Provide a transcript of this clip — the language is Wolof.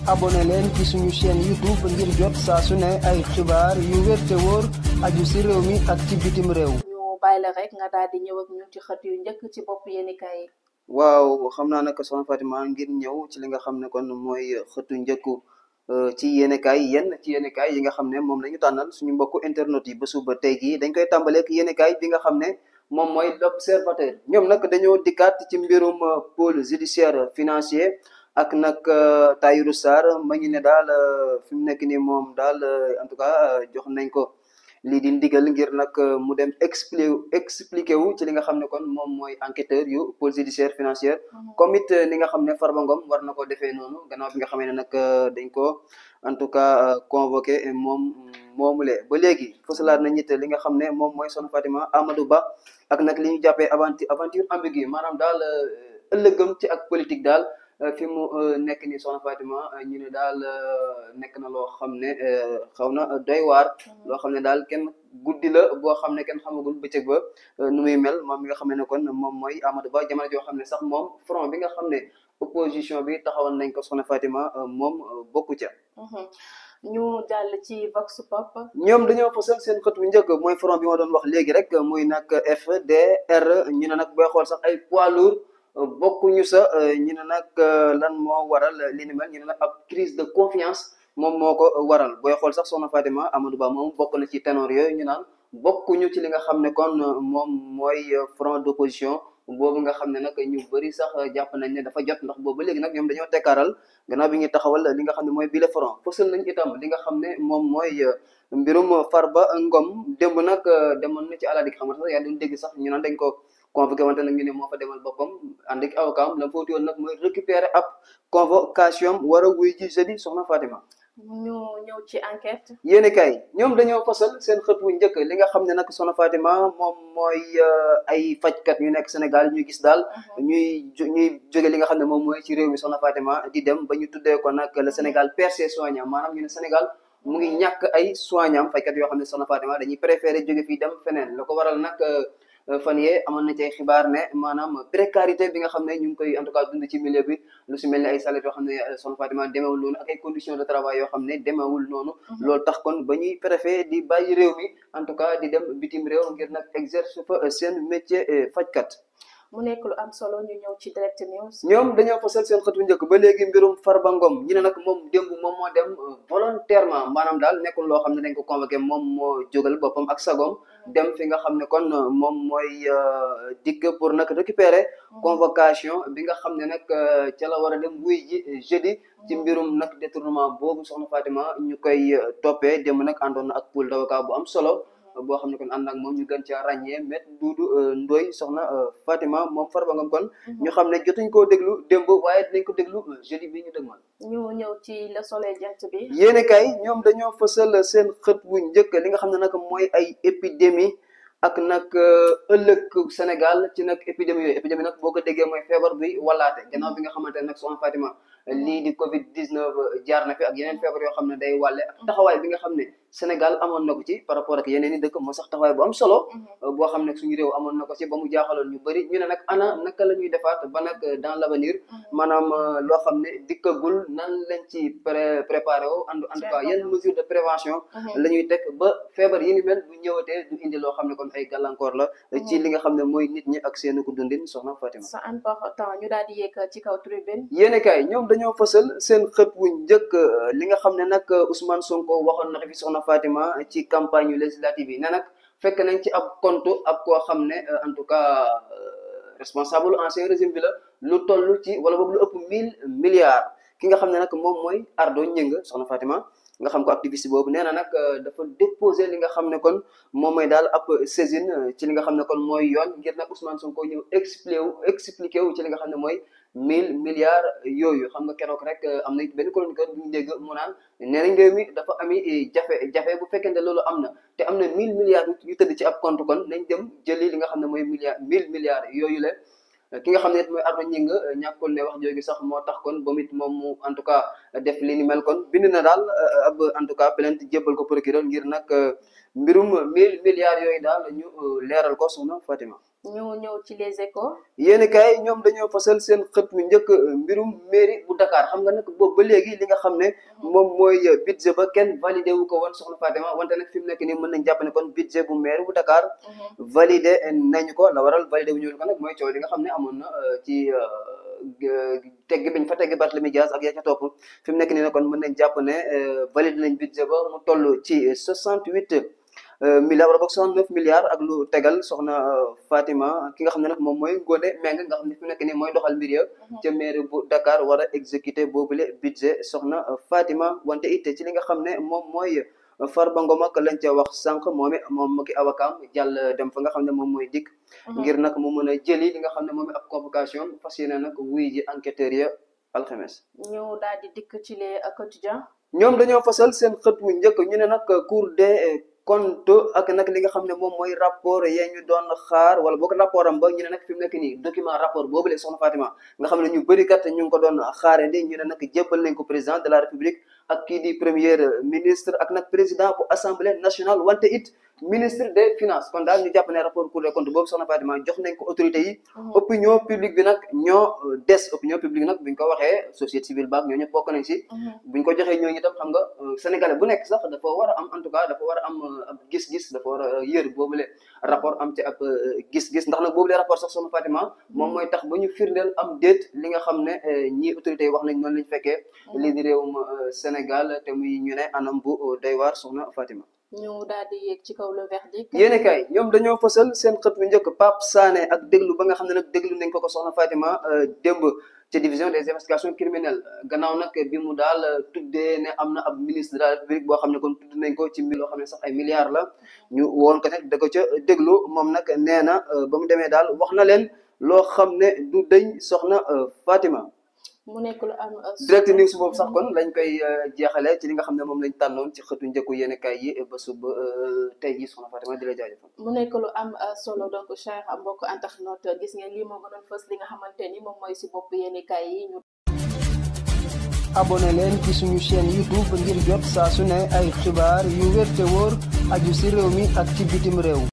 abonné leen ci suñu chaîne YouTube ngir jot saa su ne ay xibaar yu wér te wóor aju ci réew mi ak ci bitim réew. ñu bàyyi la rek nga daal di ñëw ak ñun ci xët yu njëkk ci bopp yéenekaay yi. waaw xam naa nag soxna Fatima ngir ñëw ci li nga xam ne kon mooy xëtu njëkku ci yéenekaay yi nga xam ne moom la ñu tànnal suñu mbokku internet yi ba suba tey jii dañ koy tàmbaleek yéenekaay bi nga xam ne moom mooy l'Observateur. ñoom nag dañoo dikkaat ci mbirum pôle judiciaire financier ak nag Tahirou Sarr ma ñu ne daal fi mu nekk nii moom daal en tout cas jox nañ ko lii di ndigal ngir nag mu dem expliqué wu ci li nga xam ne kon moom mooy enquêteur yu pôle judiciaire financière comme it li nga xam ne Farba Ngom war na ko defee noonu gannaaw bi nga xam ne nag dañ ko en tout cas convoqué moomule ba léegi fësalaat na ñit li nga xam ne moom mooy Soxna Fatima Amadou Ba ak nag li ñu jàppee aventure ambiguë maanaam daal ëllëgëm ci ak politique daal fi mu nekk ni Soxna Fatima ñu ne daal nekk na loo xam ne xaw na doy waar loo xam ne daal kenn guddi la boo xam ne kenn xamagul bëccëg ba nu muy mel moom mi nga xam ne kon moom mooy Amadou Ba jamono joo xam ne sax moom front bi nga xam ne opposition bi taxawal nañ ko Soxna Fatima moom bokku ca. ñu jàll ci Vox Pop. ñoom dañoo fësal seen xët bu njëkk mooy front bi ma doon wax léegi rek muy nag FDR ñu ne nag booy xool sax ay poids lourds bokkuñu sa ñu ne nag lan moo waral li ni mel ñu ne nag ab crise de confiance moom moo ko waral booy xool sax Soxna Fatima Amadou Ba moom bokk na ci ténor yooyu ñu naan bokkuñu ci li nga xam ne kon moom mooy front d'opposition boobu nga xam ne nag ñu bëri sax jàpp nañ ne dafa jot ndax boobu ba léegi nag ñoom dañoo tekkaaral gannaaw bi ñuy taxawal li nga xam ne mooy bile front fësal nañ itam li nga xam ne moom mooy mbirum Farba Ngom démb nag demoon na ci àladi xam nga sax yaa doon dégg sax ñu naan dañ ko convoqué wante nag ñu ne moo fa demal boppam ànd ak avocat am la fa wuti woon nag mooy récupérer ab convocation war a wuy ji jeudi Soxna Fatima. ñu ñëw ci enquête. yéenekaay ñoom dañoo fasal seen xët wu njëkk li nga xam ne nag Soxna Fatima moom mooy ay fajkat yu nekk Sénégal ñuy gis daal ñuy jóge li nga xam ne moom mooy ci réew mi Soxna Fatima di dem ba ñu tuddee ko nag le Sénégal perd ses soignants maanaam ñu ne Sénégal mu ngi ñàkk ay soignants fajkat yoo xam ne Soxna Fatima dañuy préféré jóge fii dem feneen la ko waral nag fan yee amoon na ci ay xibaar ne maanaam précarité bi nga xam ne ñu ngi koy en tout cas dund ci milieu bi lu si mel ne ay salaire yoo xam ne Soxna Fatima demeewul noonu ak ay conditions de travail yoo xam ne demeewul noonu loolu tax kon ba ñuy préféré di bàyyi réew mi en tout cas di dem bitim réew ngir nag exercer fa seen métier fajkat. mu nekk lu am solo ñu ñëw ci direct news. ñoom dañoo fasal seen xët bu njëkk ba léegi mbirum Farba Ngom ñu ne nag moom démb moom moo dem volontairement maanaam daal nekkul loo xam ne dañ ko convoqué moom moo jógal boppam ak sagom dem fi nga xam ne kon moom mooy dikk pour nag récupérer convocation bi nga xam ne nag ca la war a dem wuy ji jeudi ci mbirum nag détournement boobu Soxna Fatima ñu koy toppee démb nag àndoon na ak pool d'avocat bu am solo boo xam ne kon ànd ak moom ñu gën caa ràññee Maître Doudou Ndoye Soxna Fatima moom Farba Ngom kon ñu xam ne jotuñ koo déglu démb waaye dinañ ko déglu jeudi bi ñu dëgmal. ñu ñëw ci Le Soleil jant bi. yéenekaay ñoom dañoo fësal seen xët bu njëkk li nga xam ne nag mooy ay épidémie ak nag ëllëg Sénégal ci nag épidémie nag boo ko déggee mooy feebar bi walaate gannaaw bi nga xamante ne nag Soxna Fatima lii di Covid 19 jaar na fi ak yeneen feebar yoo xam ne day wàlle ak taxawaay bi nga xam ne Sénégal amoon na ko ci par rapport ak yeneen i dëkk moo sax taxawaay bu am solo boo xam ne suñu réew amoon na ko ci ba mu jaaxaloon ñu bëri ñu ne nag ana naka la ñuy defaat ba nag dans l'avenir maanaam loo xam ne dikkagul nan lañ ci préparé woo en tout cas yenn mesure de prévention la ñuy teg ba feebar yi ni mel bu ñëwatee du indi loo xam ne kon ay gàllankoor la ci li nga xam ne mooy nit ñi ak seeni ko dundin Soxna Fatima. c'est important ñu daal di yéeg ci kaw tribune. yéenekaay ñoom dañoo fësal seen xët wu njëkk li nga xam ne nag Ousmane Sonko waxoon na fi Soxna Fatima ci campagne législative yi ne nag fekk nañ ci ab compte ab koo xam ne en tout cas responsable ancien régime bi la lu toll ci wala boog lu ëpp 1000 milliards ki nga xam ne nag moom mooy Ardo Gningue Soxna Fatima nga xam ko activiste boobu nee na nag dafa déposé li nga xam ne kon moom mooy daal ab saisine ci li nga xam ne kon mooy yoon ngir nag Ousmane Sonko ñëw expliqué wu ci li nga xam ne mooy 1000 milliards yooyu xam nga keroog rek am na benn chroniqueur bu ñu dégg mu naan nee nañ réew mi dafa ami jafe bu fekkente loolu am na te am na 1000 milliards yu tëdd ci ab compte kon nañ dem jëli li nga xam ne mooy 1000 milliards yooyu la ki nga xam ne it mooy Ardo Gningue ñàkkul ne wax jooju sax moo tax kon ba it moom mu en tout cas def li ni mel kon bind na daal ab en tout cas plainte jébbal ko procureur ngir nag mbirum 1000 milliards yooyu daal ñu leeral ko Soxna Fatima. ñu ñëw ci les échos. yéen kaay ñoom dañoo fasal seen xët wu njëkk mbirum mairie bu Dakar xam nga nag boobu ba léegi li nga xam ne moom mooy budget ba kenn validé wu ko woon soxna Fatima wante nag fi mu nekk nii mën nañ jàpp ne kon budget bu mairie bu Dakar validé nañu ko la waral validé wu ñu ko nag mooy coow li nga xam ne amoon na ci tegg biñ fa tegg Barthélémy Dias ak yaa ca topp fi mu nekk nii nag kon mën nañ jàpp ne validé nañ budget ba mu toll ci 68 milliards wala boog 69 milliards ak lu tegal soxna Fatima ki nga xam ne nag moom mooy Ngoné Mbengue nga xam ne fi mu nekk nii mooy doxal mbir ya ca mairie bu Dakar war a exécuter boobule budget soxna Fatima wante it ci li nga xam ne moom mooy Farba Ngom ak lañ ca wax sànq moom ki awakaam jàll dem fa nga xam ne moom mooy dikk ngir nag mu mën a jëli li nga xam ne moom ab convocation fas yéene nag wuy ji enquêteurs ya alxames ñu daal di dikk ci les quotidiens. ñoom dañoo fasal seen xët wu njëkk ñu ne nag Cour des comptes ak nag li nga xam ne moom mooy rapport yee ñu doon xaar wala boog rapport am ba ñu ne nag fi mu nekk nii document rapport boobu le soxna Fatima nga xam ne ñu bëri kat ñu ngi ko doon xaarandi ñu ne nag jébbal nañ ko président de la république ak kii di premier ministre ak nag président bu assemblée nationale wante it ministre des finances kon daal ñu jàpp ne rapport Cour des comptes boobu soxna Fatima jox nañ ko autorité yi opinion publique bi nag ñoo des opinion publique nag buñ ko waxee société civile baak ñoo ñëpp bokk nañ si buñ ko joxee ñooñu itam xam nga sénégalais bu nekk sax dafa war a am en tout cas dafa war a am ab gis-gis dafa war a yër boobule rapport am ci ab gis-gis ndax nag boobule rapport sax soxna Fatima moom mooy tax ba ñu firndeel am déet li nga xam ne ñii autorités yi wax nañ noonu lañ fekkee lii di réewum Sénégal te muy ñu ne anam bu doy waar soxna Fatima ñu daal di yéeg ci kaw le verdict. yéen kay ñoom dañoo fësal seen xët bu njëkk Pape Sané ak déglu ba nga xam ne nag déglu nañ ko soxna Fatima démb ci division des investigations criminelles gannaaw nag bi mu daal tuddee ne am na ab ministre de la république boo xam ne kon tudd nañ ko ci mbir loo xam ne sax ay milliards la ñu woon ko nag da ko ca déglu moom nag nee na ba mu demee daal wax na leen loo xam ne du dëñ soxna Fatima. mu nekk lu am direct news boobu sax kon lañ koy jeexale ci li nga xam ne moom lañ tànnoon ci xëtu njëkku yéen kaay yi ba suba tey jii soxna Fatima di la jaajëfal. mu nekk lu am solo donc cher mbokk internaute gis ngeen lii moo gënoon fës li nga xamante ni moom mooy si bopp yéen kaay yi ñu. abonné leen ci suñu chaîne YouTube ngir jot saa su ne ay xibaar yu wér te wóor aju si réew mi ak ci bitim réew.